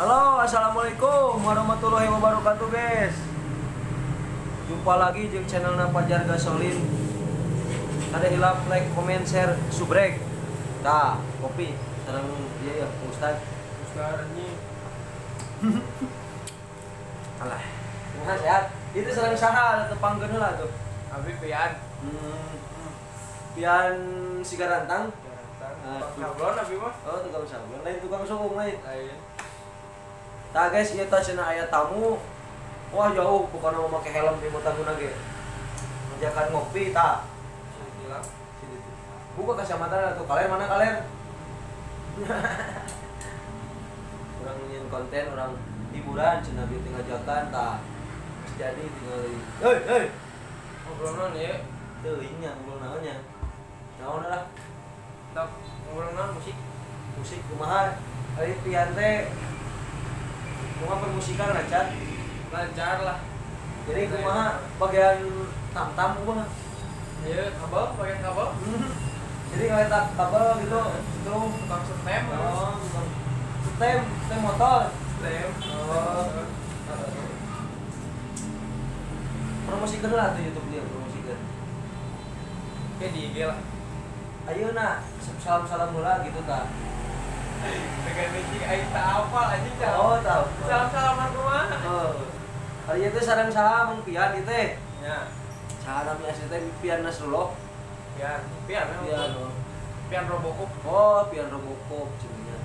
Halo, assalamualaikum warahmatullahi wabarakatuh guys. Jumpa lagi di channel Fajar Gasolin. Ada hilap like, comment, share, subrek. Tah, kopi sareng ieu ya, Ustaz. Ustaz anjing. Alah, kumaha sehat? Itu sareng saha tepangkeun heula tuh. Abi Pian. Pian Sigarantang. Sigarantang. Sablon abi mah. Oh, tukang sablon. Lain tukang sokong lain. Lain. Tah guys, ieu tah cenah aya tamu. Wah, jauh bukan mau make helm di motaguna ge. Ngajakan ngopi tah. Buka kacamata tuh, kalian mana kalian? Orang nyin konten, orang hiburan cenah bieu teh ngajakan tah. Jadi tinggal hei hei. Ngobrol naon ieu? Teuing nya ngobrol naon nya. Naon lah. Tah ngobrol naon musik? Musik kumaha? Ari Pian teh kumaha permusikan lancar? Lancar lah. Jadi kumaha bagian tam-tam kumaha? Iya, kabel, bagian kabel. Jadi ngeletak kabel gitu, terus tukang setem. Oh, tukang setem, setem motor. Setem. Oh. Promosikeun lah tuh YouTube dia, promosikeun. Oke, di IG lah. Ayeuna salam-salam heula gitu tah. Dengan micing aing tak hafal anjing tah. Oh, tahu. Salam-salaman kumaha? Oh. Ari ieu teh sareng saha Mang Pian ieu teh? Nya. Saha nami asli teh Pian Nasrullah. Pian, Pian, Pian. Oh. Pian Robocop. Oh, Pian Robocop cenah.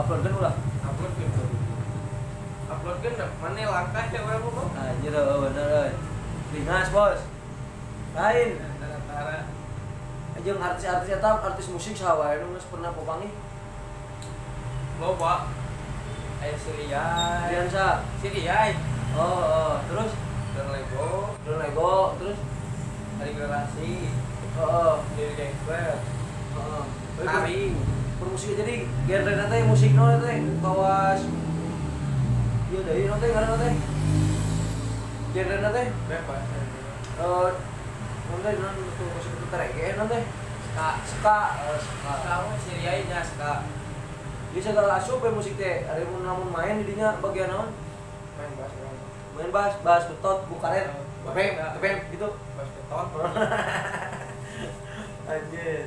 Uploadkeun ulah? Uploadkeun. Uploadkeun mana langkah ya urang mah. Anjir, oh bener euy. Lingas, Bos. Lain. Antara jeung artis-artis eta artis musik saha wae nu geus pernah papanggih? Loba. Aya si Riyai. Rian sa? Si Riyai. Oh, oh, terus Don Lego, Don Lego, terus Ari Relasi. Oh, oh. Jadi Gangster. Heeh. Tari. Permusik jadi genre teh musik naon teh kawas. Ieu deui naon teh ngaranna teh? Genre teh bebas. Naon teh naon tuh musik itu reggae naon teh? Ska, ska, oh, ska. Ska mah si Riyai nya ska. Jadi segala asup we musik teh, ari mun lamun main di dinya bagian naon? Main bass. Main bass, bass betot, bukaret, tebem, tebem gitu. Bass betot. Anjir.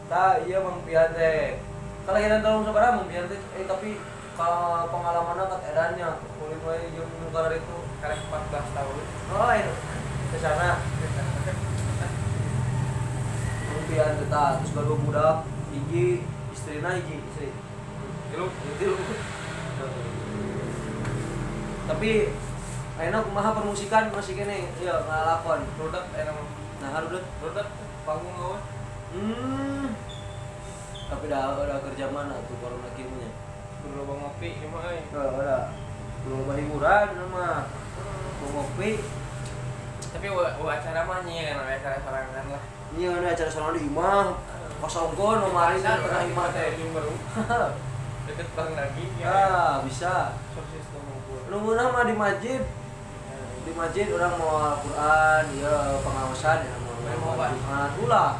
Tah iya Mang Pian teh. Kelahiran tahun sabaraha Mang Pian teh? Tapi kalau pengalamanna kat edannya, kulit wae jeung nu itu karek 14 tahun. Oh, itu. Ke sana. Mang Pian teh tah terus gaduh budak hiji, istrina hiji, istri. Tilu, tilu. Tapi ayeuna kumaha permusikan masih kene ieu ngalakon. Rudet ayeuna mah. Nah, rudet, rudet panggung eueuh. Tapi dah kerja mana tuh corona kieu nya? Kudu loba ngopi ieu mah euy. Heeh, udah. Kudu loba hiburan mah. Kudu ngopi. Tapi acara mah nyieun acara sorangan lah. Nyieun acara sorangan di imah. Kosongkeun kamari di tengah imah teh. Deket bang daging ya. Ah, bisa. Sosis ngumpul. Nu ngeunah mah di masjid. Di masjid orang mau Al-Qur'an, ya pengawasan ya mau Jumat ulah.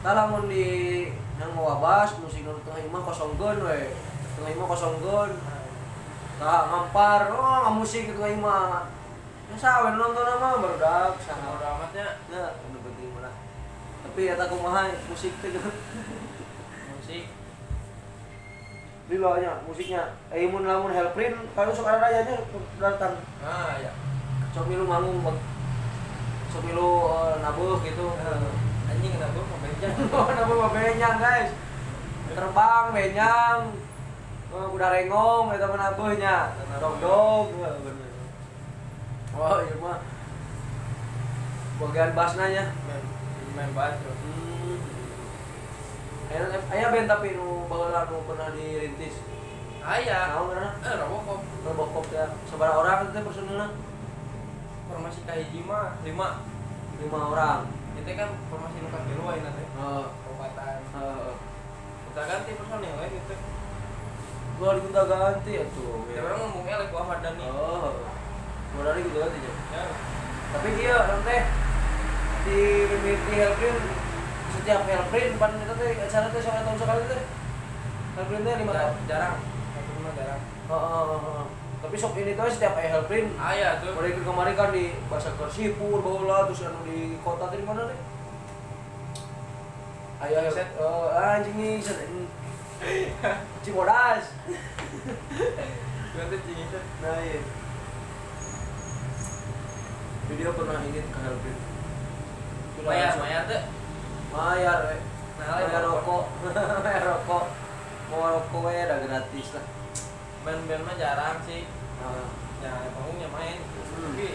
Tah lamun di nang wabas musik nu tengah imah kosongkeun we. Tengah imah kosongkeun. Tah ngampar, oh ngamusik di tengah imah. Ya saha we nonton mah barudak saha bodo amatnya. Nya nu penting mah. Tapi eta kumaha musik teh. Musik lila nya musiknya. Mun lamun Hellprint kalau sok ada rayanya datang. Ah ya. Sok milu manggung, sok milu nabuh gitu. Anjing nabuh mah benjang. Oh, nabuh mah benjang, guys. Terbang benjang. Kuda rengong eta mah nabuh nya. Dog-dog. Oh, ieu mah bagian bassna nya. Main bass. Aya band tapi nu baheula nu pernah dirintis. Aya. Naon ngaranna? Robocop. Robocop teh. Sabaraha orang teh personilna? Formasi kahiji mah 5. 5 orang. Itu kan formasi nu katilu ayeuna teh. Heeh. Opatan. Heeh. Kita ganti personil we gitu. Gua digonta-ganti atuh. Ya urang ngomong elek ku Ahmad Dhani. Oh. Ahmad Dhani gitu ganti nya. Ya. Tapi ieu urang teh di mimiti Hellprint setiap Hellprint pan eta teh acara teh sakali tahun sakali teh. Hellprint teh 5 tahun. Jarang. Hellprint mah jarang. Heeh. Tapi sok ini tuh setiap aya Hellprint. Aya tuh. Mereka kemarin kan di Pasar Kersipur baheula terus anu di kota teh di mana teh? Aya anjing nih Cibodas. Berarti Cingiset. Nah iya. Video pernah ingin ke Hellprint. Mayar tuh. Mayar we. Nah, bayar rokok. Bayar rokok. Mau rokok we udah gratis lah. Band-band mah jarang sih. Heeh. Ya panggungnya main. Tapi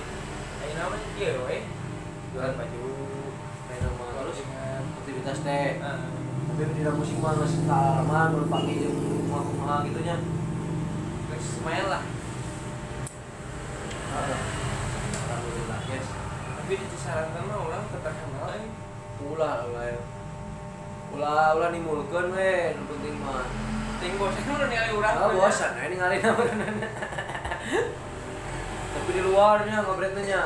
ayeuna mah kieu we. Jualan baju, main sama terus aktivitas teh. Tapi di dalam musik mah geus kaalaman mun pagi jeung kumaha-kumaha gitu nya. Geus main lah. Alhamdulillah, guys. Tapi di Cisaranten mah urang teu terkenal euy. Ulah ulah. Ulah ulah nimulkeun we, nu penting mah. Ting bosan udah ningali urang. Oh, bosan we ningali na. Tapi di luarnya ngobretnya nya.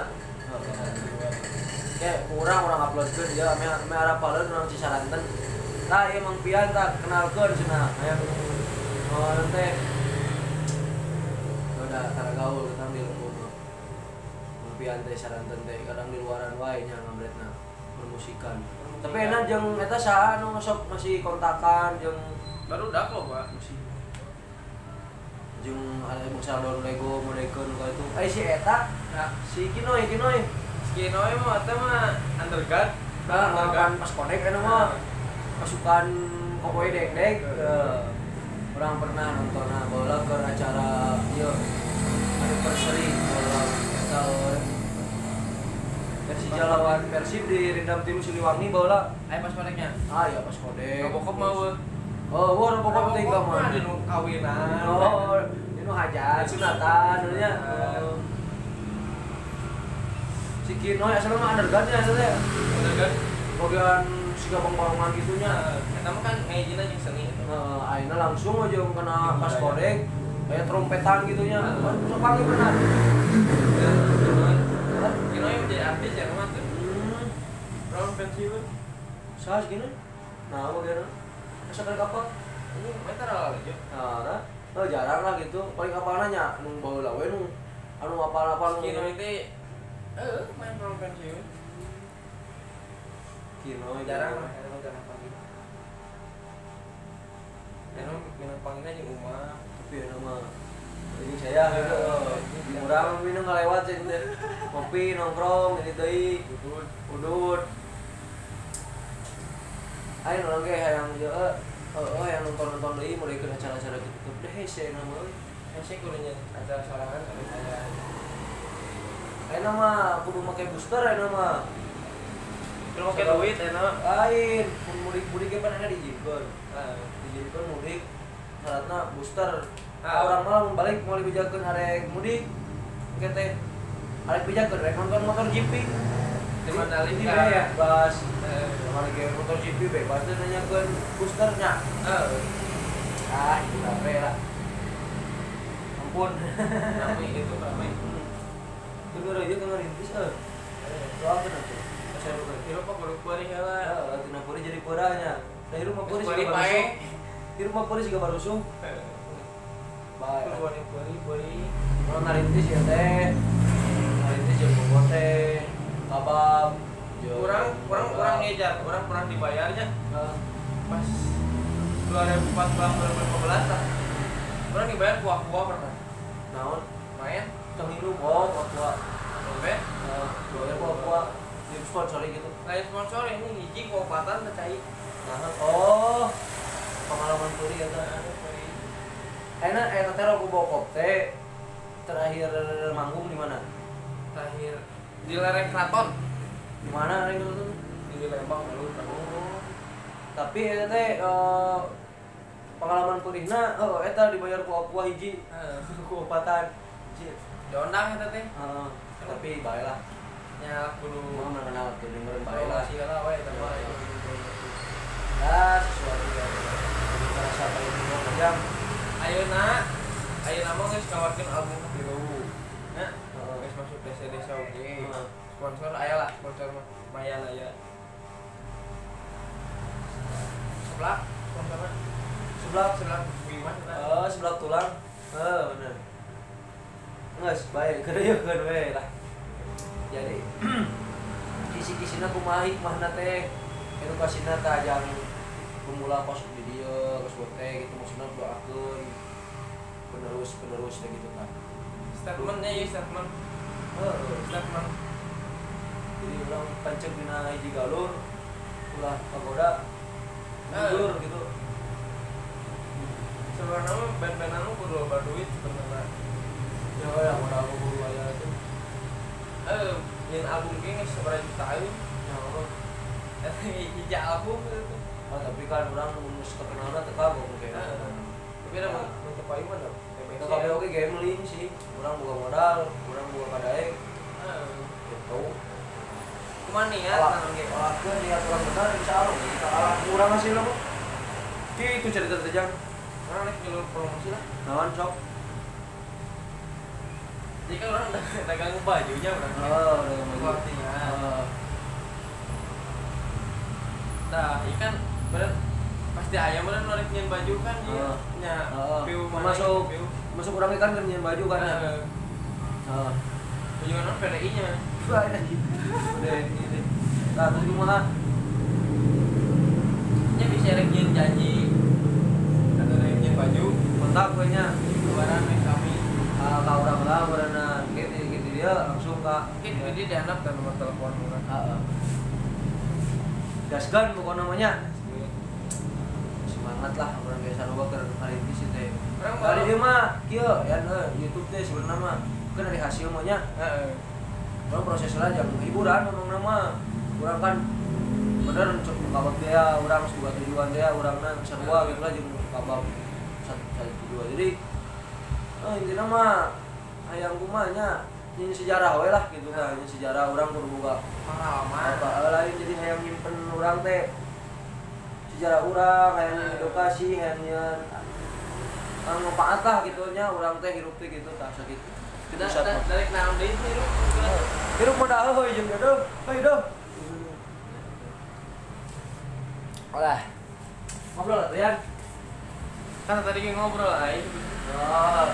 Kayak kurang orang uploadkeun ya ame arapaleun urang Cisaranten. Tah ieu Mang Pian tah kenalkeun cenah. Aya oh teh. Udah tara gaul tentang di lembur. Mang Pian teh Saranten teh kadang di luaran wae nya ngabretna bermusikan. Tapi enak jeung eta saha anu sok masih kontakan jeung baru dak loh, Pak. Musik. Jeung ada bangsa don Lego modekeun ka itu. Eh si eta, nah, si Kinoy. Kinoy mah eta mah underguard. Nah, kan pas konek eta mah pasukan kokoy dek-dek. Orang pernah nonton bola ke acara ieu anniversary bola eta Persija lawan Persib di Rindam Tilu Siliwangi bola. Aya pas koneknya? Ah iya pas konek. Robocop mau. Oh, wah Robocop teh ka mah. Di nu kawinan. Oh, di nu hajat sunatan nya. Si Kinoy asalna mah underguard nya asalnya. Underguard. Bagian siga bang-bangan gitu nya. Eta mah kan ngajina jeung seni eta. Heeh, ayeuna langsung aja kena pas kodek kayak trompetan gitu nya. Sok panggil pernah. Kinoy menjadi artis ya mah tuh. Round pensiun. Saha si Kinoy? Nah, bagian asa karek apa? Ini main tara aja. Nah, oh, jarang lah gitu. Paling apalna nya nu baheula we nu anu apal-apal nu Kinoy teh main round pensiun. Kinoy jarang lah, jarang panggil. Emang minum panggilnya di rumah. Tapi ya nama ini saya gitu. Urang minum ngalewat sih kopi nongkrong ini deui, udud. Ayo urang ge hayang ieu heeh yang nonton-nonton deui mulai ke acara-acara gitu teh hese nama euy. Hese kudu nya acara sorangan anu aya. Ayeuna mah kudu make booster ayeuna mah. Kudu make duit ayeuna. Lain, mun mudik-mudik ge pan aya diizinkeun. Heeh, diizinkeun mudik syaratna booster. Nah, urang mah mun balik moal dibejakeun arek mudik. Engke teh arek bejakeun rek nonton motor GP. Di Mandalika bebas. Mana ge motor GP bebas teh nanyakeun boosternya. Heeh. Ah, itu rame lah. Ampun. Rame itu rame. Bener aja kan ngerintis euy. Soalkeun atuh. Hirup mah kudu kuari heula. Heeh, tina kuari jadi puranya. Da hirup mah kuari siga barusung. Hirup mah kuari siga barusung. Bae. Kuari kuari kuari. Mun ngarintis ya teh. Ngarintis jeung bobo teh, kabab. Urang ngejar, urang pernah dibayarnya. Pas 2014 2015 lah. Urang dibayar kuah-kuah pernah. Naon? Main tong hirup oh kuah-kuah. Dompet? Heeh, dibayar kuah-kuah. Di sponsori gitu. Lain sponsor ini hiji kuopatan teh cai. Nah, oh. Pengalaman puri eta. Enak eta teh Robocop teh terakhir manggung di mana? Terakhir di lereng keraton. Di mana lereng keraton? Di Lembang lalu. Oh. Tapi eta teh pengalaman purihna oh eta dibayar ku aqua hiji. Heeh, kuopatan. Hiji. Diondang eta teh. Heeh. Tapi bae lah. Nya kudu mau mengenal tuh dengerin bae lah. Sih lah we eta mah. Ya, sesuatu yang merasa paling panjang. Ayeuna mah geus ngawarkeun album katilu. Nya, geus masuk desa-desa oge. Sponsor aya lah, sponsor mah lumayan aya. Seblak sponsorna. Seblak seblak gimana? Oh, seblak tulang. Heeh, bener. Geus bae kereuyeun we lah. Jadi kisi-kisina kumaha hikmahna teh edukasina teh ajang pemula kos di dieu, kos bote gitu maksudna doakeun penerus-penerus teh gitu kan. Statementnya ya statement. Heeh, statement. Jadi urang panceg dina hiji galur ulah pagoda mundur gitu. Sebenarnya band-band anu kudu loba duit sebenarnya. Ya ya modal kudu aya tuh. Nyen album ge geus sabaraha juta euy. Ya Allah. Hiji album gitu. Oh, tapi kan urang mun geus terkenalna teu kagok mungkin. Tapi da mun teu payu mah da. Teu kabeh oge gambling sih. Urang boga modal, urang boga kadaek. Gitu. Kumaha niat naon ge? Olahkeun niat urang bener insyaallah kita kalah. Urang hasilna mah. Kitu cerita teh Jang. Urang rek ngilu promosi lah. Naon sok? Jadi kan orang dagang bajunya orang. Oh, dagang baju. Artinya. Nah, ini kan bener pasti ayam bener narik nyen baju kan dia. Nya view masuk masuk urang kan nyen baju kan. Heeh. Baju kan PDI-nya. Wah, udah ini. Nah, terus kumaha? Nya bisa rek nyen janji atau rek nyen baju, kontak we nya. Lebaran we kami. Ka urang lah berenang gitu gitu dia langsung ka mungkin dia dianap dan nomor telepon urang. Heeh. Gaskan pokoknya namanya. Semangat lah urang ge sarua keur ngarintis teh. Urang kali dia mah kieu ya YouTube teh sebenarnya mah kan dari hasil mah nya. Heeh. Urang proses lah jang hiburan ngomong nama. Urang kan bener cek kabab dia, urang geus boga tujuan dia, urangna sarua gitu lah jeung kabab satu tujuan. Jadi intinya mah hayang kumaha nya nyin sejarah we lah gitu kan, nyin sejarah urang kudu boga pengalaman. Apa lain jadi hayang nyimpen urang teh sejarah urang, hayang edukasi, hayang nyeun manfaat lah gitu nya urang teh hirup teh gitu tah sakitu. Dari naon deui hirup? Hirup mah da heuy jeung deudeuh, heuy deuh. Olah. Ngobrol atuh ya. Kan tadi ge ngobrol aing. Oh.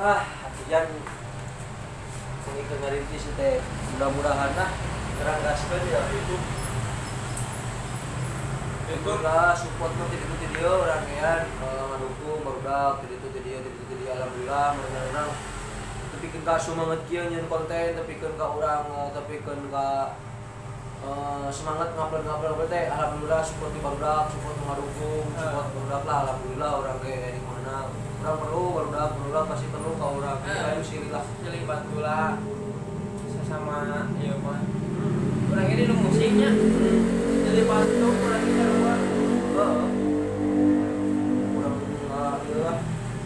Ah, atuh ini ke ngarintis teh mudah-mudahan lah terang gaskeun ya YouTube. YouTube lah support mah ti ditu ti dieu urang gean ngadukung barudak ti ditu ti dieu ti ditu ti dieu alhamdulillah urang tepikeun ka sumanget kieu nyeun konten tepikeun ka urang tepikeun ka semangat ngupload teh alhamdulillah support di barudak support ngadukung support barudak lah alhamdulillah urang ge di mana urang perlu barudak barudak pasti perlu ka urang ayo silih lah silih bantu lah sesama ieu mah urang ini nu musiknya jadi bantu urang ini sarua heeh urang ieu lah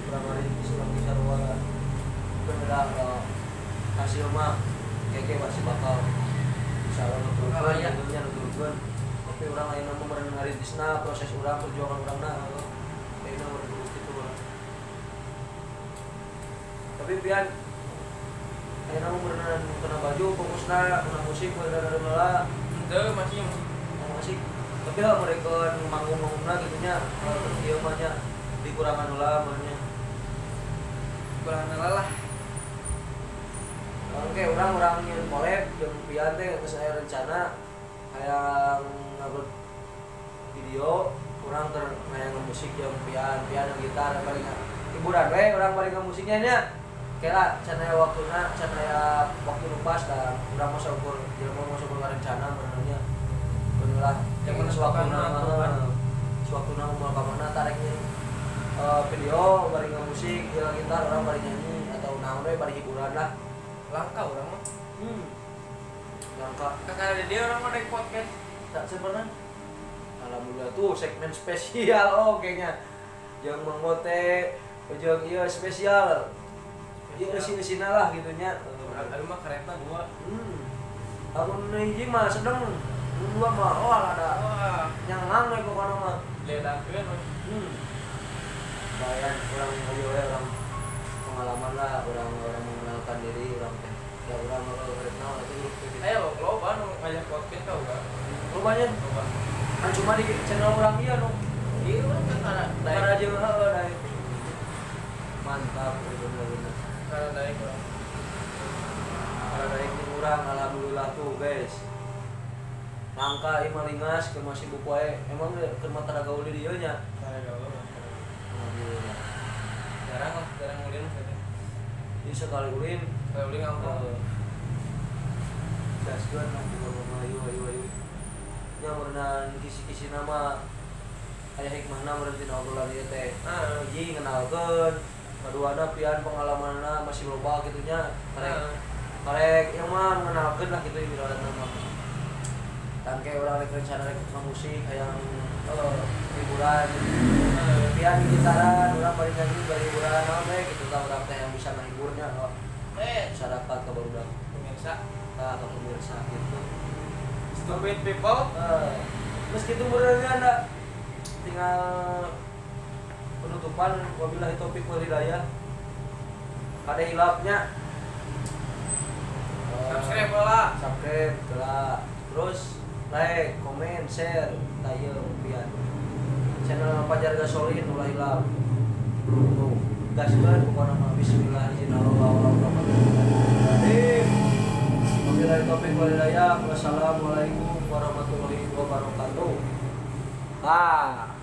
urang ngarintis urang sarua bener hasil mah keke pasti bakal insyaallah nuturkeun tentunya nuturkeun tapi urang ayeuna mah meureun ngarintisna proses urang perjuangan urangna ayeuna meureun kudu kitu urang tapi pian ayeuna mah meureun kana baju fokusna kana musik meureun heula henteu masih musik tapi lah mereka manggung-manggungna kitu nya ieu mah nya dikurangan heula mah nya kurangan heula lah. Oke, urang nyeun collab jeung pian teh geus aya rencana hayang ngupload video, urang keur hayang musik jeung pian, pian gitar paling hiburan we urang paling musiknya nya. Kela can aya waktuna, can aya waktu nu pas da urang mah saukur jelema mah saukur ngarencana benernya. Bener lah, yang geus waktuna mah waktuna moal ka mana tarek nyeun video bari musik, jeung gitar urang bari nyanyi atau naon we bari hiburan lah. Langka urang mah. Langka. Kakak ada dia orang mah naik podcast. Tak sebenarnya. Alhamdulillah tuh segmen spesial oh kayaknya. Jeung Mang Bote, jeung ieu spesial. Ieu eusi-eusina lah gitu nya. Aduh mah kereta dua. Lamun hiji mah sedeng. Mun dua mah oh ada. Wah, nyangang we pokona mah. Ledakeun. Bayan urang ieu we urang pengalaman lah, orang-orang mengenalkan diri orang teh. Da urang mah rek naon atuh grup teh. Ayo loba nu ngajak podcast tau gak? Lobanya Loba. Kan cuma di channel urang ieu nu. Iya urang kan karena Karena jeung heueuh daek. Mantap bener-bener. Karena daek urang. Karena daek jeung urang alhamdulillah tuh guys. Langka ieu mah lingas keur masih sibuk wae. Emang keur mah tara gaul di dieu nya. Tara gaul. Alhamdulillah. Jarang lah, jarang ulin maksudnya. Ini sekali ulin, sekali ulin ngangkong. Gaskeun lah juga ayo ayo ayo. Nya meureunan kisi-kisi nama aya hikmahna meureun tina obrolan ieu teh. Hiji ngenalkeun, kaduana pian pengalamanna masih loba kitu nya. Karek ieu mah ngenalkeun lah kitu ibaratna mah. Tangke urang rek rencana rek musik hayang hiburan. Pian gitaran, urang bari nyanyi bari hiburan naon we kitu tah urang teh yang bisa ngahiburnya masyarakat ka barudak pemirsa. Tah ka pemirsa gitu. Stupid people. Terus kitu meureunnya da tinggal penutupan wabillahi taufik wal hidayah. Kade hilapnya. Subscribe lah. Subscribe lah. Terus like, komen, share, tayo pian. Channel Pajar Gasolin ulah hilap. Tuh, gaskeun pokona mah bismillah bismillahirrahmanirrahim. Wabillahi taufik wal hidayah. Wassalamualaikum warahmatullahi wabarakatuh. Ah.